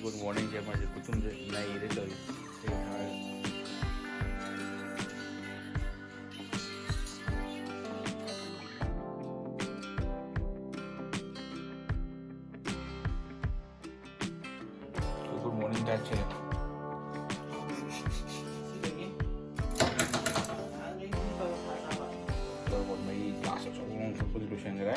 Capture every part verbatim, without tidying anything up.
Good morning ꯁꯦ ꯃꯥꯁꯦ ꯈꯨꯇꯨꯝꯁꯦ ꯅꯩꯔꯦ ꯇꯧꯔꯤꯁꯦ꯫ Good morning ꯇꯥꯏꯞꯁꯦ꯫ ꯁꯤꯗꯒꯤ ꯇꯧꯔꯕꯣꯠ ꯃꯍꯤ ꯒ꯭ꯂꯥꯁ ꯑꯆꯧꯕ ꯑꯃ ꯊꯛꯄꯗꯤ ꯂꯣꯏꯁꯤꯟꯈ꯭ꯔꯦ꯫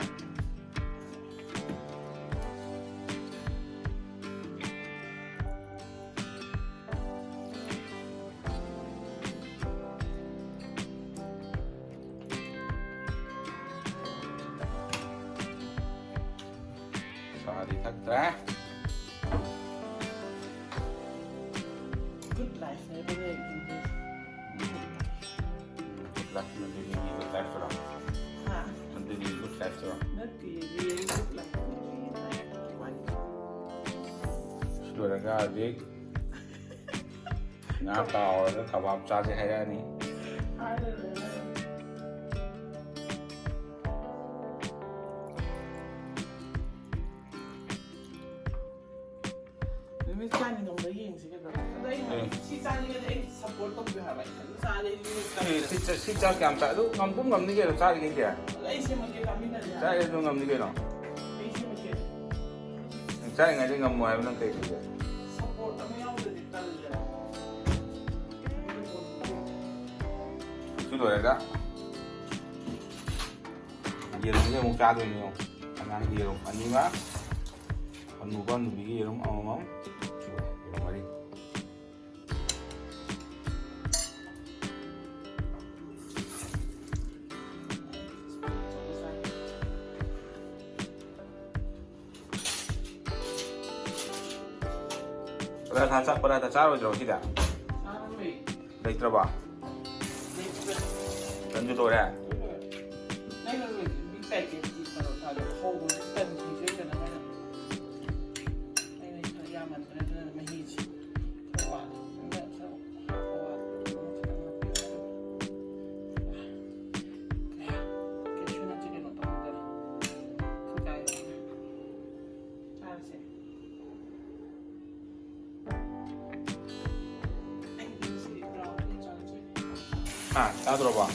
ꯆꯥꯗꯤ ꯊꯛꯇ꯭ꯔꯦ꯫ Good life ꯅꯦꯕ ꯂꯩꯔꯤꯁꯦ꯫ ꯎꯝ꯫ Good life ꯅꯠꯇꯦ, ꯃꯤꯒꯤ good life ꯇꯨꯔꯣ? ꯍꯥ? ꯅꯠꯇꯦ, ꯃꯤꯒꯤ good life ꯇꯨꯔꯣ? ꯅꯠꯇꯦ, real good life ꯅꯦ, real life ꯀꯤ ꯋꯥꯔꯤ꯫ ꯁꯤ ꯂꯣꯏꯔꯒ ꯍꯧꯖꯤꯛ ꯉꯥ ꯇꯥꯎꯔꯒ ꯀꯕꯥꯕ ꯆꯥꯁꯦ ꯍꯥꯏꯔꯛꯑꯅꯤ꯫ ꯍꯥꯏꯔꯔꯣꯏ, ꯍꯥꯏꯔꯔꯣꯏ꯫ ꯅꯨꯃꯤꯠ ꯆꯥꯅꯤꯡꯉꯝꯕ ꯌꯦꯡꯁꯤ ꯀꯩꯗꯧꯔꯒꯦ? ꯑꯗꯣ ꯑꯩꯅ ꯍꯥꯏꯕꯗꯤ ꯁꯤ ꯆꯥꯅꯤꯡꯉꯗꯤ ꯑꯩ support ꯇꯧꯕꯤꯌꯨ ꯍꯥꯏꯕ꯫ ꯑꯩ ꯏꯊꯟꯇ ꯆꯥꯔꯗꯤ ꯑꯩ ꯅꯣꯏ ꯁꯤ, ꯁꯤ ꯆꯥ-, ꯁꯤ ꯆꯥꯛ ꯀꯌꯥꯝ ꯆꯥ-, ꯑꯗꯨ ꯉꯝꯗꯨꯝ ꯉꯝꯅꯤ ꯀꯩꯅꯣ, ꯆꯥꯔꯤꯉꯩꯗꯤ꯫ ꯑꯗꯣ ꯑꯩ ꯁꯦꯝꯃꯛꯀꯦ, ꯆꯥꯃꯤꯟꯅꯁꯦ ꯍꯥꯏꯕ꯫ ꯆꯥꯔꯤꯉꯩ ꯑꯗꯨꯝ ꯉꯝꯅꯤ ꯀꯩꯅꯣ꯫ ꯑꯩ ꯁꯦꯝꯃꯛꯀꯦ꯫ ꯅꯪ ꯆꯥꯔꯤꯉꯩꯗꯤ ꯉꯝꯃꯣ ꯍꯥꯏꯕ ꯅꯪ ꯀꯩ ꯈꯪꯒꯦ? Support ꯑꯃ ꯌꯥꯎꯗ꯭ꯔꯗꯤ ꯇꯜꯂꯦꯕ꯫ ꯁꯤ ꯂꯣꯏꯔꯒ ꯌꯦꯔꯨꯝꯁꯦ ꯑꯃꯨꯛ ꯆꯥꯗꯣꯏꯅꯤ ꯌꯦꯡꯉꯣ꯫ ꯑꯉꯥꯡꯒꯤ ꯌꯦꯔꯨꯝ ꯑꯅꯤꯃ, ꯍꯅꯨꯕ ꯍꯅꯨꯕꯤꯒꯤ ꯌꯦꯔꯨꯝ ꯑꯃꯃꯝ, ꯁꯨꯔꯦ, ꯌꯦꯔꯨꯝ ꯃꯔꯤ꯫ ꯄꯔꯥꯊꯥ ꯆꯥ-, ꯄꯔꯥꯊꯥ ꯆꯥꯔꯣꯏꯗ꯭ꯔꯣ ꯁꯤꯗ? ꯆꯥꯔꯣꯏ꯫ ꯂꯩꯇ꯭ꯔꯕ? ꯂꯩꯇ꯭ꯔꯦ꯫ ꯇꯟꯁꯨ ꯂꯣꯏꯔꯦ? ꯂꯣꯏꯔꯦ꯫ ꯅꯪꯅ ꯂꯣꯏꯗ꯭ꯔꯤ꯫ ꯃꯤ ꯄꯦꯀꯦꯠꯀꯤ ꯄꯔꯣꯊꯥꯗꯣ ꯍꯧꯕꯗ ꯇꯟ ꯊꯤꯗꯣꯏꯗꯅ ꯅꯪꯅ꯫ ꯑꯩꯅ ꯈꯔ ꯌꯥꯝꯃꯟꯗ꯭ꯔꯦ ꯑꯗꯨꯅ ꯃꯍꯤꯁꯤ ꯈꯔ ꯋꯥꯠꯂꯦ꯫ ꯑꯗꯨꯅ ꯈꯔ ꯍꯥꯞꯄ ꯋꯥꯠꯂꯦ꯫ ꯑꯗꯨꯅ ꯈꯤꯇꯪ ꯍꯥꯞꯄꯤꯌꯨ꯫ ꯀꯦꯁ꯭ꯌꯨ ꯅꯠꯁꯤ ꯀꯩꯅꯣ ꯇꯧꯍꯟꯗꯔꯦ꯫ ꯊꯨꯒꯥꯏꯔꯦ꯫ ꯆꯥꯔꯁꯦ꯫ ꯍꯥ, ꯇꯥꯗ꯭ꯔꯣꯕꯣ?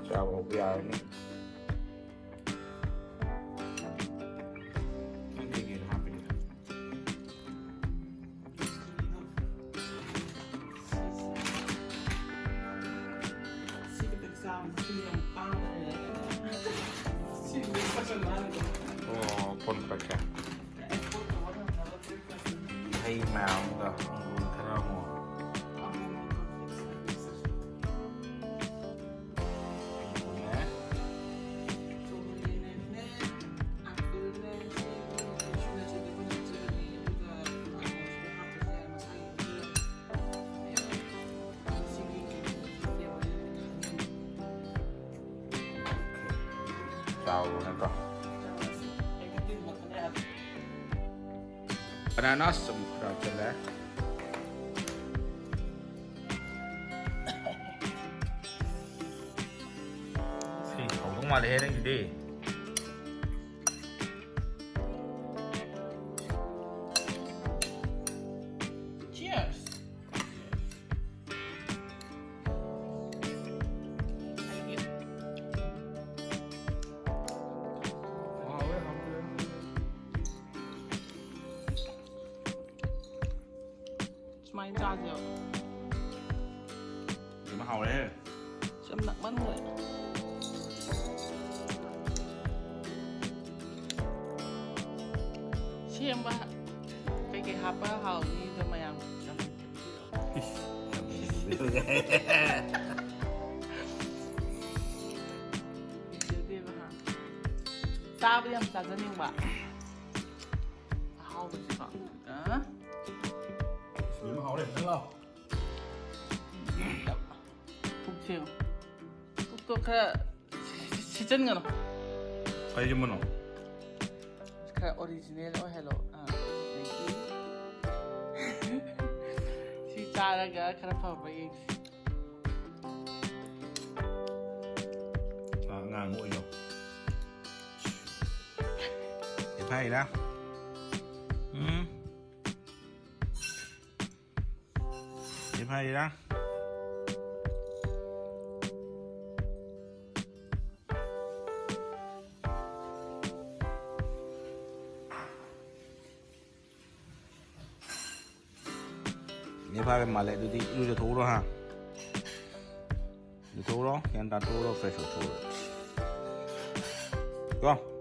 ꯆꯥꯕ ꯍꯧꯕ ꯌꯥꯔꯅꯤ꯫ ꯅꯪ ꯀꯩꯀꯩꯅꯣ ꯍꯥꯞꯄꯤꯗꯣ? ꯁꯤꯒꯤ ꯆꯥꯕꯁꯤ ꯌꯥꯝ ꯄꯥꯝꯕꯅꯦ꯫ ꯁꯤꯒꯤ ꯃꯁꯛ ꯌꯥꯝ ꯅꯥꯟꯕ꯫ ꯑꯣ, ꯀꯣꯟ ꯈꯔ ꯈꯔ꯫ ꯍꯩ ꯃꯌꯥꯝꯒ ꯑꯪꯒꯨꯔ ꯈꯔ ꯑꯃꯨꯛ꯫ ꯆꯥꯎꯕ ꯅꯠꯇ꯭ꯔꯣ? ꯕꯅꯥꯅꯥꯁ ꯑꯃꯨꯛ ꯈꯔ ꯍꯥꯞꯆꯤꯜꯂꯦ꯫ ꯁꯤ ꯍꯧꯗꯧ ꯃꯥꯜꯂꯦꯍꯦ ꯅꯪꯒꯤꯗꯤ꯫ Cheers! ꯁꯨꯃꯥꯏꯅ ꯆꯥꯁꯦꯕ꯫ ꯑꯗꯨꯝ ꯍꯥꯎꯔꯦꯍꯦ꯫ ꯌꯥꯝ ꯅꯛꯃꯟꯈ꯭ꯔꯦ꯫ ꯁꯦꯝꯕ ꯀꯩꯀꯩ ꯍꯥꯞꯄ ꯍꯥꯎꯅꯤꯗꯣ ꯃꯌꯥꯝ꯫ ꯆꯥꯕꯗꯤ ꯌꯥꯝ ꯆꯥꯖꯅꯤꯡꯕ꯫ ꯑꯍꯥꯎꯕꯁꯤꯀꯣ꯫ ꯑ? ꯑꯗꯨꯝ ꯍꯥꯎꯔꯦ, ꯅꯪ ꯂꯥꯎ꯫ ꯄꯨꯛꯁꯦ, ꯄꯨꯛꯇꯣ ꯈꯔ ꯁꯤꯆꯟꯒꯅꯨ꯫ ꯀꯩꯒꯨꯝꯕꯅꯣ? ꯈꯔ ꯑꯣꯔꯤꯖꯤꯅꯦꯜ ꯑꯣꯏꯍꯜꯂꯣ꯫ ꯑꯥ, thank you꯫ ꯁꯤ ꯆꯥꯔꯒ ꯈꯔ ꯐꯕ꯭ꯔꯥ ꯌꯦꯡꯁꯤ꯫ ꯑꯥ, ꯉꯥꯡꯕ ꯑꯣꯏꯌꯣ꯫ ꯏꯐꯥꯏꯔꯥ? ꯍꯥꯏꯔꯤꯔꯥ? ꯅꯦꯐꯥꯒ ꯃꯥꯜꯂꯦ꯫ ꯑꯗꯨꯗꯤ ꯏꯔꯨꯖꯊꯣꯛꯎꯔꯣ ꯍꯥ꯫ ꯂꯨꯊꯣꯛꯎꯔꯣ, ꯒ꯭ꯌꯥꯟ ꯇꯥꯊꯣꯛꯎꯔꯣ, ꯐ꯭ꯔꯦꯁ ꯑꯣꯏꯊꯣꯛꯎꯔꯣ꯫ ꯀꯣ?